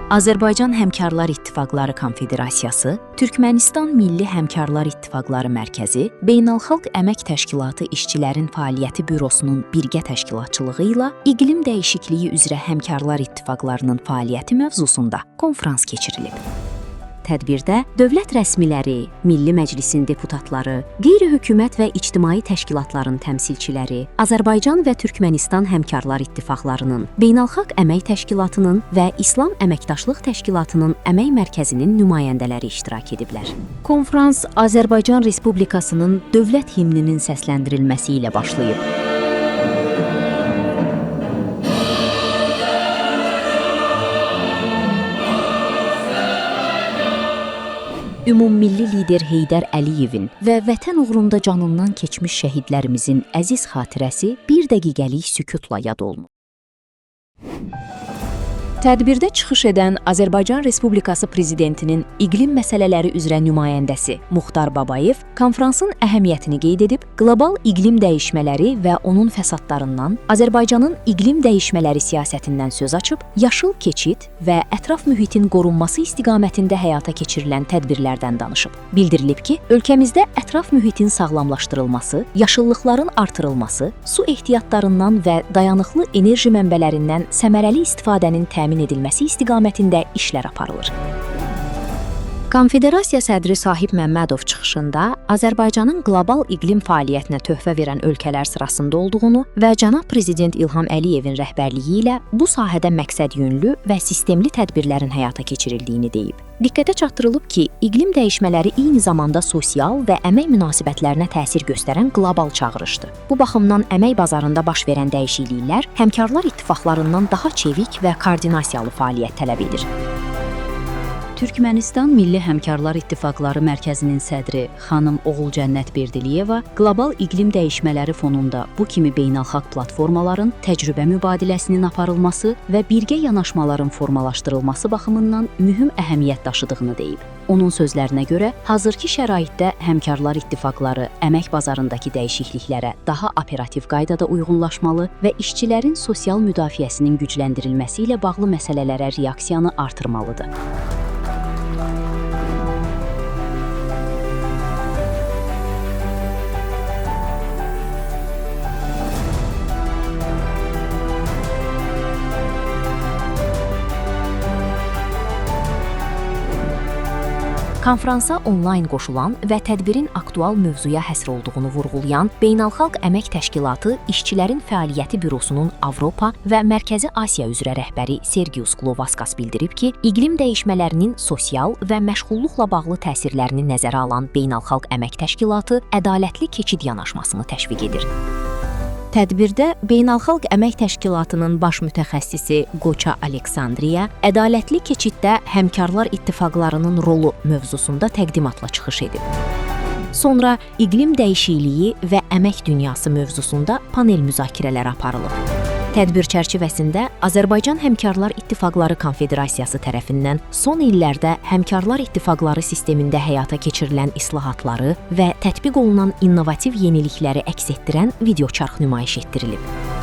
Azərbaycan Həmkarlar İttifaqları Konfederasiyası, Türkmənistan Milli Həmkarlar İttifaqları Mərkəzi, Beynəlxalq Əmək Təşkilatı İşçilərin Fəaliyyəti Bürosunun birgə təşkilatçılığı ilə iqlim dəyişikliyi üzrə həmkarlar ittifaqlarının fəaliyyəti mövzusunda konfrans keçirilib. Tədbirdə dövlət rəsmiləri, Milli Məclisin deputatları, qeyri-hökumət və ictimai təşkilatların təmsilçiləri, Azərbaycan və Türkmənistan Həmkarlar İttifaqlarının, Beynəlxalq Əmək Təşkilatının və İslam Əməkdaşlıq Təşkilatının Əmək Mərkəzinin nümayəndələri iştirak ediblər. Konfrans Azərbaycan Respublikasının dövlət himninin səsləndirilməsi ilə başlayıb. Ümummilli lider Heydər Əliyevin və vətən uğrunda canından keçmiş şəhidlərimizin əziz xatirəsi bir dəqiqəlik sükutla yad olunub. Tədbirdə çıxış edən Azərbaycan Respublikası Prezidentinin iqlim məsələləri üzrə nümayəndəsi Muxtar Babayev konfransın əhəmiyyətini qeyd edib, qlobal iqlim dəyişmələri və onun fəsadlarından, Azərbaycanın iqlim dəyişmələri siyasətindən söz açıb, yaşıl keçid və ətraf mühitin qorunması istiqamətində həyata keçirilən tədbirlərdən danışıb. Bildirilib ki, ölkəmizdə ətraf mühitin sağlamlaşdırılması, yaşıllıqların artırılması, su ehtiyatlarından və dayanıqlı enerji mənbələrindən səmərəli istifadənin təmin edilməsi istiqamətində işlər aparılır. Konfederasiya sədri Sahib Məmmədov çıxışında Azərbaycanın qlobal iqlim fəaliyyətinə töhfə verən ölkələr sırasında olduğunu və cənab prezident İlham Əliyevin rəhbərliyi ilə bu sahədə məqsədyönlü və sistemli tədbirlərin həyata keçirildiyini deyib. Diqqətə çatdırılıb ki, iqlim dəyişmələri eyni zamanda sosial və əmək münasibətlərinə təsir göstərən qlobal çağırışdır. Bu baxımdan əmək bazarında baş verən dəyişikliklər həmkarlar ittifaqlarından daha çevik və koordinasiyalı fəaliyyət tələb edir. Türkmənistan Milli Həmkarlar İttifaqları Mərkəzinin sədri xanım Oğulcənnət Berdiliyeva qlobal iqlim dəyişmələri fonunda bu kimi beynəlxalq platformaların təcrübə mübadiləsinin aparılması və birgə yanaşmaların formalaşdırılması baxımından mühüm əhəmiyyət daşıdığını deyib. Onun sözlərinə görə, hazırki şəraitdə həmkarlar ittifaqları əmək bazarındakı dəyişikliklərə daha operativ qaydada uyğunlaşmalı və işçilərin sosial müdafiəsinin gücləndirilməsi ilə bağlı məsələlərə reaksiyanı artırmalıdır. Konfransa onlayn qoşulan və tədbirin aktual mövzuya həsr olduğunu vurğulayan Beynəlxalq Əmək Təşkilatı İşçilərin Fəaliyyəti Bürosunun Avropa və Mərkəzi Asiya üzrə rəhbəri Sergius Glovaskas bildirib ki, iqlim dəyişmələrinin sosial və məşğulluqla bağlı təsirlərini nəzərə alan Beynəlxalq Əmək Təşkilatı ədalətli keçid yanaşmasını təşviq edir. Tədbirdə Beynəlxalq Əmək Təşkilatının baş mütəxəssisi Qoça Aleksandriya ədalətli keçiddə həmkarlar ittifaqlarının rolu mövzusunda təqdimatla çıxış edib. Sonra iqlim dəyişikliyi və əmək dünyası mövzusunda panel müzakirələri aparılıb. Tədbir çərçivəsində Azərbaycan Həmkarlar İttifaqları Konfederasiyası tərəfindən son illərdə həmkarlar ittifaqları sistemində həyata keçirilən islahatları və tətbiq olunan innovativ yenilikləri əks etdirən videoçarx nümayiş etdirilib.